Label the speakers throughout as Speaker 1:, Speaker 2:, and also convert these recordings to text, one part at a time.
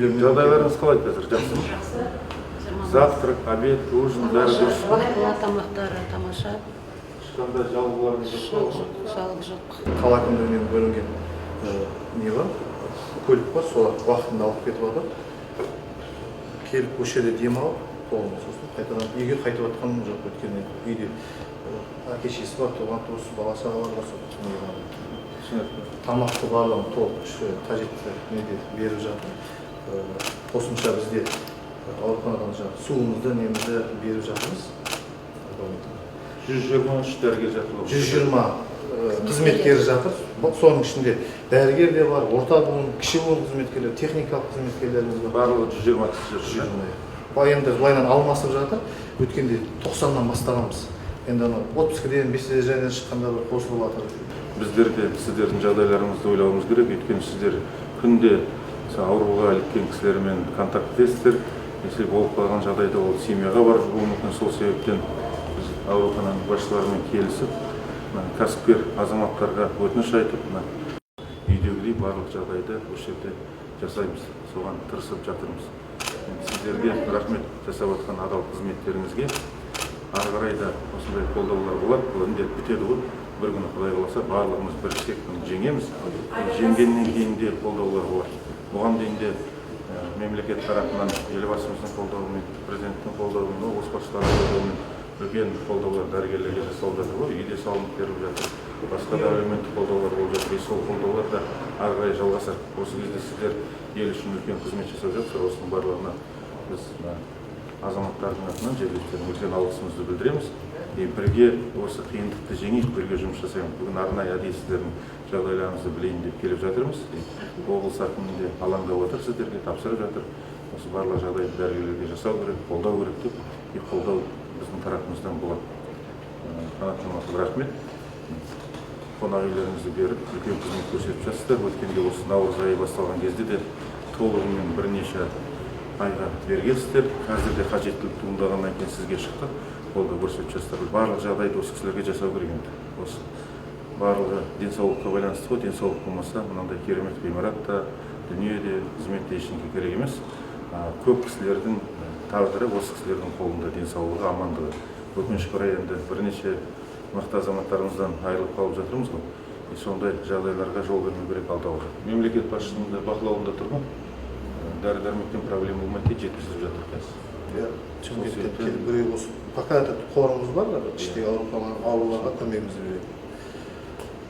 Speaker 1: Үйлеріне.
Speaker 2: Жағдайларыңыз қалай қазір, жақсы ма?
Speaker 3: Жақсы.
Speaker 2: Завтрак, обед, ужин, бәрі дұрыс па?
Speaker 3: Бола, тамақтары тамаша.
Speaker 2: Ешқандай жалғыларыңыз жоқ
Speaker 3: Жоқ,
Speaker 2: па?
Speaker 3: жоқ, жалоб жоқ.
Speaker 1: Қала әкімдігінен бөлінген не бар, көлік бар, солар уақытында алып кетіп жатыр. Келіп, осы жерде демалып толығымен, сосын қайтадан үйге қайтып жатқан жоқ, өйткені үйде әке шешесі бар, туған туысы, бала шағалар бар, сол не бар.
Speaker 2: Түсінікті.
Speaker 1: Тамақты барлығын толық қажетті неде беріп жатыр. Қосымша бізде ауруханадан жаңағы суымызды, немізді беріп жатырмыз.
Speaker 2: 123 дәрігер жатыр ғой.
Speaker 1: 120 қызметкері жатыр. Бұл соның ішінде дәрігер де бар, орта буын, кіші буын қызметкерлер, техникалық қызметкерлеріміз бар.
Speaker 2: Барлығы 120 кісі
Speaker 1: Жүз
Speaker 2: жатыр.
Speaker 1: жиырма. Былай енді былайынан алмасып жатыр. Өткенде 90-нан бастағанбыз. Енді анау отпускіден, бесжайдан шыққандар қосылып жатыр.
Speaker 2: Біздер де сіздердің жағдайларыңызды ойлауымыз керек, өйткені сіздер күнде мысалы ауруға іліккен кісілермен контакттесіздер. Если болып қалған жағдайда, ол семьяға барып жұғуы мүмкін. Сол себептен біз аурухананың басшыларымен келісіп, мына кәсіпкер азаматтарға өтініш айтып, мына үйдегідей барлық жағдайды осы жерде жасаймыз, соған тырысып жатырмыз. Енді сіздерге рахмет жасап жатқан адал қызметтеріңізге. Ары қарай да осындай қолдаулар болады. Бұл індет бітеді ғой бір күні, Құдай қаласа, барлығымыз біріксек, бұны жеңеміз. Жеңгеннен кейін де қолдаулар болады. Бұған дейін де мемлекет тарапынан, Елбасымыздың қолдауымен, Президенттің қолдауымен, облыс басшыларының қолдауымен үлкен қолдаулар дәрігерлерге жасалып жатыр ғой. Үйде салынып беріліп жатыр, басқа да әлеуметтік қолдаулар болып жатыр. И сол қолдаулар да ары қарай жалғасады. Осы кезде сіздер ел үшін үлкен қызмет жасап жатсыздар. Осының барлығына біз мына азаматтардың атынан, жергілікті үлкен алғысымызды білдіреміз. И бірге осы қиындықты жеңейік, бірге жұмыс жасаймыз. Бүгін арнайы әдейі сіздердің жағдайларыңызды білейін деп келіп жатырмыз. И облыс әкімі де алаңдап отыр, сіздерге тапсырып жатыр, осы барлық жағдайды дәрігерлерге жасау керек, қолдау керек деп. И қолдау біздің тарапымыздан болады. Қанат Жомартұлы, рахмет, қонақ үйлеріңізді беріп, үлкен қызмет көрсетіп жатсыздар. Өткенде осы наурыз айы басталған кезде де толығымен бірнеше айға бергенсіздер. Қазір де қажеттілік туындағаннан кейін сізге шықтық, қолдау көрсетіп жатсыздар. Барлық жағдайды осы кісілерге жасау керек. Енді осы барлығы денсаулыққа байланысты ғой. Денсаулық болмаса, мынандай керемет ғимарат та, дүние де, қызмет те ештеңе керек емес. Көп кісілердің тағдыры осы кісілердің қолында, денсаулығы, амандығы. Өкінішке орай, енді бірнеше мықты азаматтарымыздан айырылып қалып жатырмыз ғой. И сондай жағдайларға жол бермеу керек алдағы. Мемлекет басшысының да бақылауында тұр ғой, дәрі дәрмектен проблема болмайды дейді, жеткізіліп жатыр қазір.
Speaker 1: Иә, Шымкенттен келіп, біреу осы пока этот қорымыз бар, іштегі ауруханалар, ауруларға көмегімізді береді.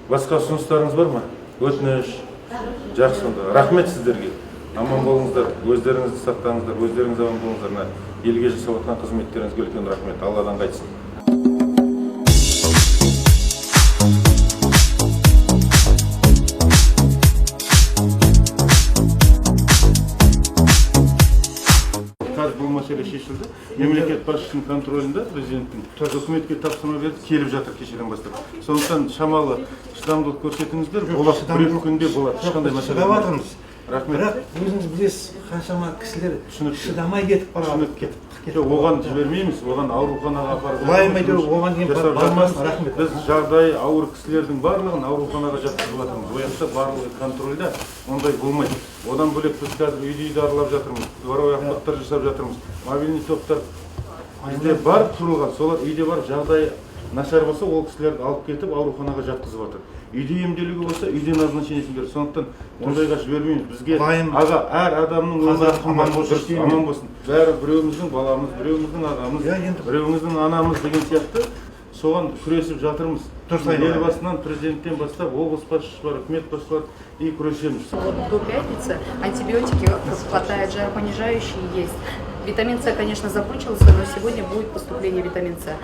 Speaker 2: Басқа ұсыныстарыңыз бар ма, өтініш? Жақсы, онда рахмет сіздерге, аман болыңыздар, өздеріңізді сақтаңыздар, өздеріңіз аман болыңыздар. Мына елге жасап жатқан қызметтеріңізге үлкен рахмет, Алладан қайтсын. Қазір бұл мәселе шешілді. Мемлекет басшысының контролінде, Президенттің үкіметке тапсырма берді, келіп жатыр кешеден бастап. Сондықтан шамалы шыдамдылық көрсетіңіздер, болады, 1-2 күнде болады, ешқандай мәселе
Speaker 4: Шыдап
Speaker 2: болмайды.
Speaker 4: жатырмыз.
Speaker 2: Рахмет.
Speaker 4: Бірақ өзіңіз білесіз, қаншама кісілер
Speaker 2: Түсінікті.
Speaker 4: шыдамай кетіп барады.
Speaker 2: Түсінікті. Жоқ, оған жібермейміз, оған ауруханаға апарып
Speaker 4: Лайым, әйтеуір оған дейін
Speaker 2: жасап
Speaker 4: бармасын,
Speaker 2: жатырмыз.
Speaker 4: рахмет.
Speaker 2: Біз жағдайы ауыр кісілердің барлығын ауруханаға жатқызып жатырмыз. Ол жақта барлығы контрольда, ондай болмайды. Одан бөлек біз қазір үйді үйді аралап жатырмыз, дворовой обходтар жасап жатырмыз. Мобильный топтар бізде бар құрылған, солар үйде барып, жағдайы нашар болса, ол кісілерді алып кетіп, ауруханаға жатқызып жатыр. Үйде емделуге болса, үйде назначениесін береді. Сондықтан ондайға жібермейміз. Бізге
Speaker 4: Құдайым
Speaker 2: аға, әр адамның өмірі
Speaker 4: қазақ аман
Speaker 2: қымбат.
Speaker 4: болсын
Speaker 2: Дұрыс,
Speaker 4: деймін.
Speaker 2: аман болсын. Бәрі біреуіміздің баламыз, біреуіміздің ағамыз,
Speaker 4: Иә, енді.
Speaker 2: біреуіміздің анамыз деген сияқты, соған күресіп жатырмыз.
Speaker 4: Дұрыс айтылған.
Speaker 2: Елбасынан, Президенттен бастап, облыс басшысы бар, үкімет басшылары, и күресеміз.
Speaker 5: Вот до пятницы антибиотики хватает, жаропонижающие есть. Витамин С, конечно, закончился, но сегодня будет поступление витамин С.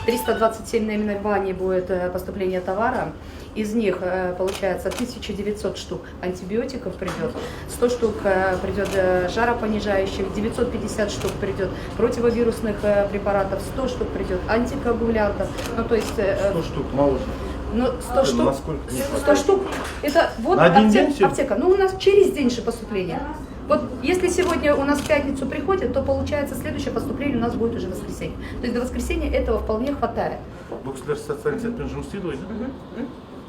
Speaker 5: 327 наименований будет поступление товара. Из них, получается, 1900 штук антибиотиков придет, 100 штук придет жаропонижающих, 950 штук придет противовирусных препаратов, 100 штук придет антикоагулянтов. Ну, то есть,
Speaker 2: 100 штук мало же.
Speaker 5: ну, 100 штук.
Speaker 2: Насколько не
Speaker 5: 100 штук. Это вот
Speaker 2: На один день всё?
Speaker 5: аптека. Ну, у нас через день же поступление. Вот если сегодня у нас в пятницу приходит, то получается, следующее поступление у нас будет уже в воскресенье. То есть до воскресенья этого вполне хватает.
Speaker 2: Бұл кісілер стационармен жұмыс істейді ғой, да?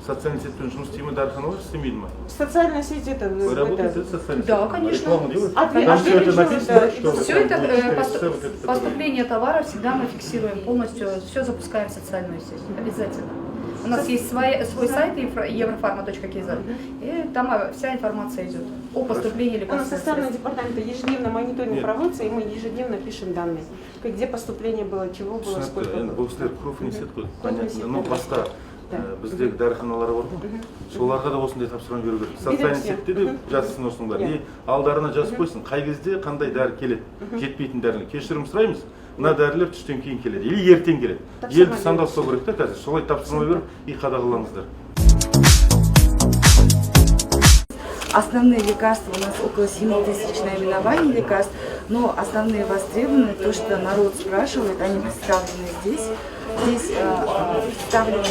Speaker 2: Социальный сетьпен жұмыс істей ме дәріханалар, істемейді ма?
Speaker 6: Социальная сеть это...
Speaker 2: Вы работаете в социальной
Speaker 5: Да,
Speaker 2: сети?
Speaker 5: конечно.
Speaker 2: Рекламу делаете?
Speaker 6: Ответ-
Speaker 2: Там все это
Speaker 6: ответ
Speaker 2: написано,
Speaker 6: да.
Speaker 2: что
Speaker 5: Все
Speaker 2: там
Speaker 5: это
Speaker 2: будет 4 часа, вот это
Speaker 5: поступление товара всегда мы фиксируем полностью, все запускаем в социальную сеть, обязательно. У нас есть свой сайт eurofarma.kz, и там вся информация идет о поступлении
Speaker 6: У нас со
Speaker 5: лекарственных
Speaker 6: стороны
Speaker 5: средств.
Speaker 6: департамента ежедневно мониторинг
Speaker 2: Нет.
Speaker 6: проводится, и мы ежедневно пишем данные. Где поступление было, чего было,
Speaker 2: Түсінікті.
Speaker 6: сколько
Speaker 2: Енді
Speaker 6: было.
Speaker 2: бұл кісілер крупный сеть қой,
Speaker 6: Крупный
Speaker 2: понятно.
Speaker 6: сеть,
Speaker 2: Но
Speaker 6: да.
Speaker 2: басқа
Speaker 6: Да.
Speaker 2: біздегі дәріханалар бар ғой, соларға да осындай тапсырма беру керек. Социальный
Speaker 6: Береміз, иә.
Speaker 2: сетьте де жазсын осының бәрін.
Speaker 6: Иә.
Speaker 2: И алдарына жазып қойсын, қай кезде қандай дәрі келеді, жетпейтін дәріні. Кешірім сұраймыз, мына дәрілер түстен кейін келеді или ертең келеді.
Speaker 6: Тапсырма
Speaker 2: Елді сандал ұстау керек та қазір. Солай тапсырма беріп и қадағалаңыздар.
Speaker 7: Основные лекарства у нас около 7 тысяч наименований лекарств, но основные востребованные, то, что народ спрашивает, они представлены здесь. Здесь представлены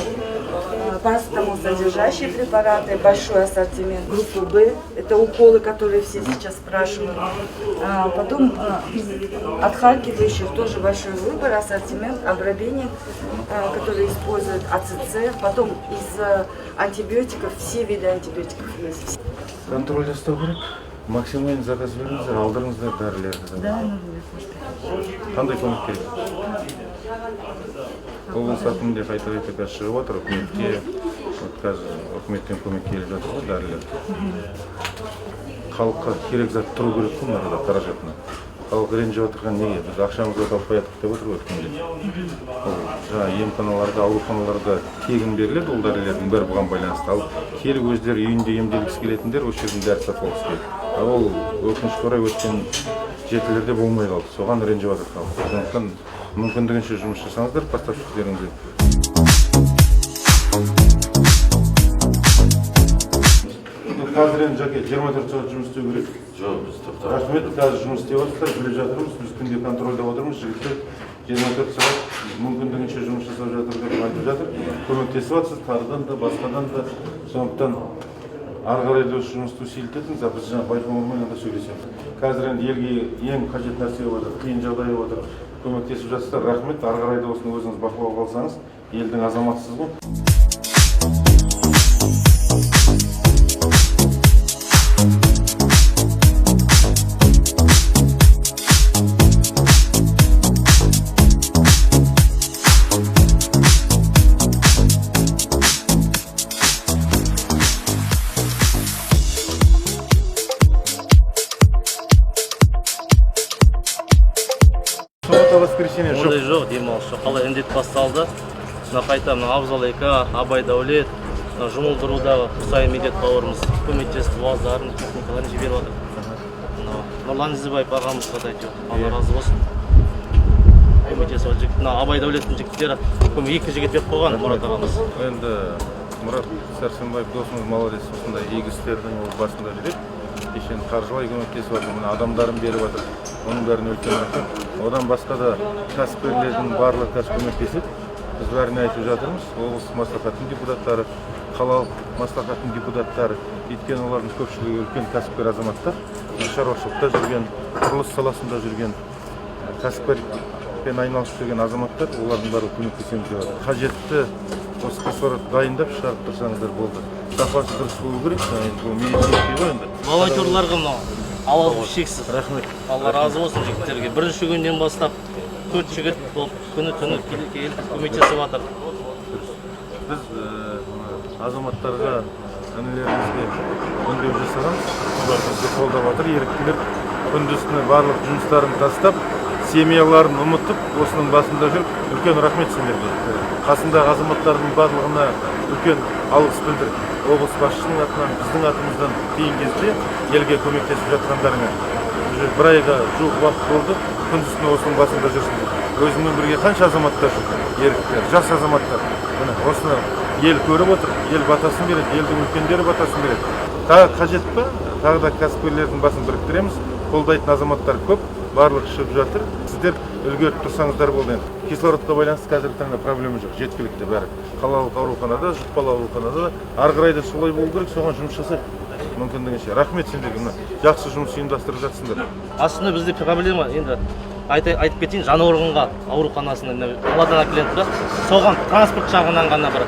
Speaker 7: парацетамол содержащие препараты, большой ассортимент, группу Б, это уколы, которые все сейчас спрашивают. Потом из отхаркивающих тоже большой выбор, ассортимент, абрабенин, который используют АЦЦ. Потом из антибиотиков, все виды антибиотиков есть.
Speaker 2: Контроль жасау керек. Максимально заказ беріңіздер, алдырыңыздар дәрілерді.
Speaker 7: Да, ну,
Speaker 2: Қандай көмек керек? Облыс әкімі де қайта қайта қазір шығып жатыр үкіметке. Вот қазір үкіметтен көмек келіп жатыр ғой, дәрілер. Халыққа керек зат тұру керек қой мына арада қаражатына. Халық ренжіп жатырған неге? Біз ақшамызға таппай жатырмық деп отыр ғой өткенде. Ол жаңағы емханаларда, ауруханаларда тегін беріледі ол дәрілердің бәрі бұған байланысты. Ал келіп өздері үйінде емделгісі келетіндер осы жерден дәрі сатып алғысы келеді. Ал ол өкінішке орай өткен жетілерде болмай қалды. Соған ренжіп жатыр халық. Сондықтан мүмкіндігінше жұмыс жасаңыздар поставщиктеріңізбен. Қазір енді, Жәке, 24 сағат жұмыс істеу керек.
Speaker 8: Жоқ, біз тоқтап.
Speaker 2: Рахмет, қазір жұмыс істеп жатырсыздар, біліп жатырмыз, біз күнде контрольдап отырмыз, жігіттер 24 сағат мүмкіндігінше жұмыс жасап жатыр деп айтып жатыр. Көмектесіп жатсыз, тарыдан да, басқадан да. Сондықтан ары қарай да осы жұмысты усилить етіңіз, а біз жаңа Байқоңырмен анда сөйлесеміз. Қазір енді елге ең қажет нәрсе болып жатыр, қиын жағдай болып жатыр. Көмектесіп жатсыздар, рахмет. Ары қарай да осыны өзіңіз бақылауға алсаңыз, елдің азаматысыз ғой. Суббота, воскресенье жоқ.
Speaker 8: Ондай жоқ, демалыс жоқ. Қалай індет басталды, мына қайта мына Абзал екі, Абай Дәулет, мына жұмылдырудағы Құсайын Медет бауырымыз көмектесіп, уаздарын, техникаларын жіберіп жатыр. Мынау Нұрлан Ізібаев ағамызға да әйтеуір Алла разы болсын. Көмектесіп жатыр. Мына Абай Дәулеттің жігіттері көмек, екі жігіт беріп қойған Мұрат ағамыз.
Speaker 2: Енді Мұрат Сәрсенбаев досымыз молодец, осындай игі істердің ол басында жүреді. Кеше енді қаржылай көмектесіп жатыр, мына адамдарын беріп жатыр. Оның бәріне үлкен рахмет. Одан басқа да кәсіпкерлердің барлығы қазір көмектеседі. Біз бәріне айтып жатырмыз. Облыстық мәслихаттың депутаттары, қалалық мәслихаттың депутаттары, өйткені олардың көпшілігі үлкен кәсіпкер азаматтар, шаруашылықта жүрген, құрылыс саласында жүрген, кәсіпкерлікпен айналысып жүрген азаматтар, олардың барлығы көмектесеміз деп жатыр. Қажетті осы кислород дайындап шығарып тұрсаңыздар болды. Сапасы дұрыс болу керек, енді бұл медицинский ғой енді.
Speaker 8: Волонтерларға мынау алғыс шексіз.
Speaker 2: Рахмет.
Speaker 8: Алла разы болсын жігіттерге. Бірінші күннен бастап 4 жігіт болып күні түні келіп көмектесіп жатыр.
Speaker 2: Дұрыс. Біз азаматтарға, інілерімізге үндеу жасағанбыз. Олар бізді қолдап жатыр, еріктілер күндіз түні барлық жұмыстарын тастап, семьяларын ұмытып, осының басында жүріп, үлкен рахмет сендерге. Қасындағы азаматтардың барлығына үлкен алғыс білдіріп, облыс басшысының атынан, біздің атымыздан қиын кезде елге көмектесіп жатқандарыңа. Уже бір айға жуық уақыт болды, күндіз түні осының басында жүрсіңдер. Өзіңмен бірге қанша азаматтар жүр, еріктілер, жас азаматтар. Міне, осыны ел көріп отыр, ел батасын береді, елдің үлкендері батасын береді. Тағы қажет па? Тағы да кәсіпкерлердің басын біріктіреміз. Қолдайтын азаматтар көп, барлығы шығып жатыр. Сіздер үлгеріп тұрсаңыздар болды енді. Кислородқа байланысты қазіргі таңда проблема жоқ, жеткілікті бәрі. Қалалық ауруханада, жұқпалы ауруханада ары қарай да солай болу керек, соған жұмыс жасайық мүмкіндігінше. Рахмет сендерге, мына жақсы жұмыс ұйымдастырып жатсыңдар.
Speaker 8: Астында бізде проблема енді айтып кетейін, Жаңақорғанға ауруханасына мына қаладан әкеледі да, соған транспорт жағынан ғана бір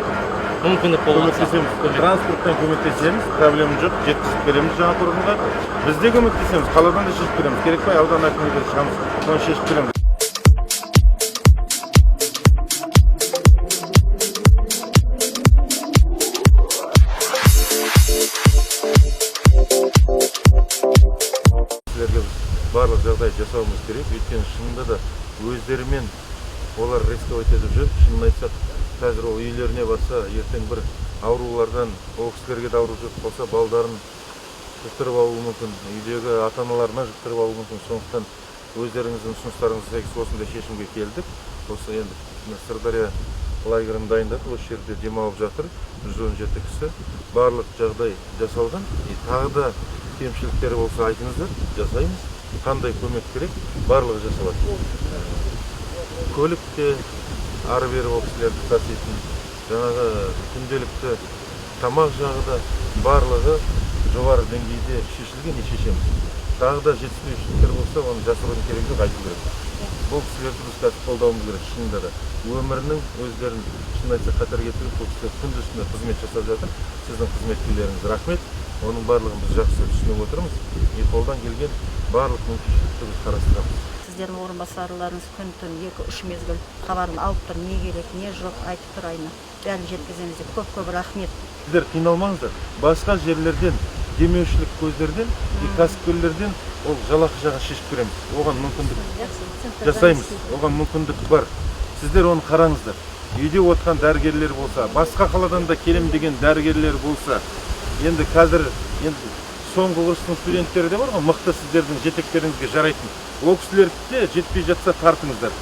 Speaker 8: Мүмкіндік болған.
Speaker 2: Көмектесеміз, транспорттан көмектесеміз, проблема жоқ, жеткізіп береміз жаңа тұрғынға. Біз де көмектесеміз, қаладан да шешіп береміз. Керек па, аудан әкіміне де шығамыз, соны шешіп береміз. Сіздерге біз барлық жағдай жасауымыз керек, өйткені шынында да өздерімен олар рисковать етіп жүр. Шынын айтсақ, қазір ол үйлеріне барса, ертең бір аурулардан ол кісілерге де ауру жұғып қалса, балдарын жұқтырып алуы мүмкін, үйдегі ата аналарына жұқтырып алуы мүмкін. Сондықтан өздеріңіздің ұсыныстарыңызға сәйкес осындай шешімге келдік. Осы енді Сырдария лагерін дайындадық, осы жерде демалып жатыр 117 кісі. Барлық жағдай жасалған. И тағы да кемшіліктері болса айтыңыздар, жасаймыз. Қандай көмек керек, барлығы жасалады. Көлік те ары бері ол кісілерді таситын, жаңағы күнделікті тамақ жағы да барлығы жоғары деңгейде шешілген, и шешеміз. Тағы да жетіспеушіліктер болса, оны жасырудың керегі жоқ, айту керек. Бұл кісілерді біз қазір қолдауымыз керек, шынында да. Өмірінің өздерін, шынын айтсақ, қатерге тігіп, бұл кісілер күндіз түні қызмет жасап жатыр. Сіздің қызметкерлеріңіз, рахмет. Оның барлығын біз жақсы түсініп отырмыз. И қолдан келген барлық мүмкіншілікті біз қарастырамыз.
Speaker 3: Сіздердің орынбасарларыңыз күн түн 2-3 мезгіл хабарын алып тұр, не керек, не жоқ айтып тұр айына. Бәрін жеткіземіз деп көп-көп рахмет.
Speaker 2: Сіздер қиналмаңыздар. Басқа жерлерден, демеушілік көздерден, и кәсіпкерлерден ол жалақы жағын шешіп береміз. Оған мүмкіндік жасаймыз. Оған мүмкіндік бар. Сіздер оны қараңыздар. Үйде отқан дәрігерлер болса, басқа қаладан да келем деген дәрігерлер болса, енді қазір енді соңғы курстың студенттері де бар ғой, мықты сіздердің жетектеріңізге жарайтын. Ол кісілерді де жетпей жатса тартыңыздар.